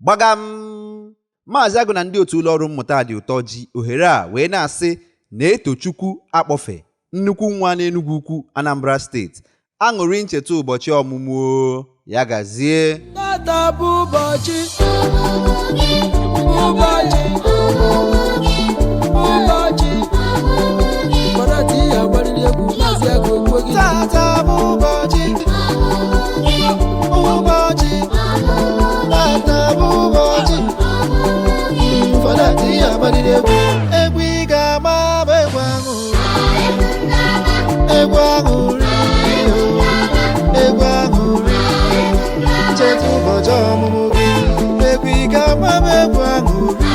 Gbagam! Maazị Agụ na ndị otu ụlọọrụ mmụta dị ụtọ ji ohere a wee na-asị na-eto Chukwu Akpọfe, nnukwu nwa n'Enugwu Ukwu, Anambra Steeti, aṅụrị ncheta ụbọchị ọmụmụ o. Ya gazie. Tata bụ ụbọchị, ụbọchị, ụbọchị kpọrọta ihe agbarịrị egwu. Maazị Agụ egwu gị. Tata bụ ụbọchị, ụbọchị, tata bụ ụbọchị. Fọdụ ihe agbalịrị egwu, egwu ị ga-agba bụ egwu aṅụrị, egwu aṅụrị, egwu aṅụrị. Ncheta ụbọchị ọmụmụ gị, egwu ị ga-agba bụ egwu aṅụrị.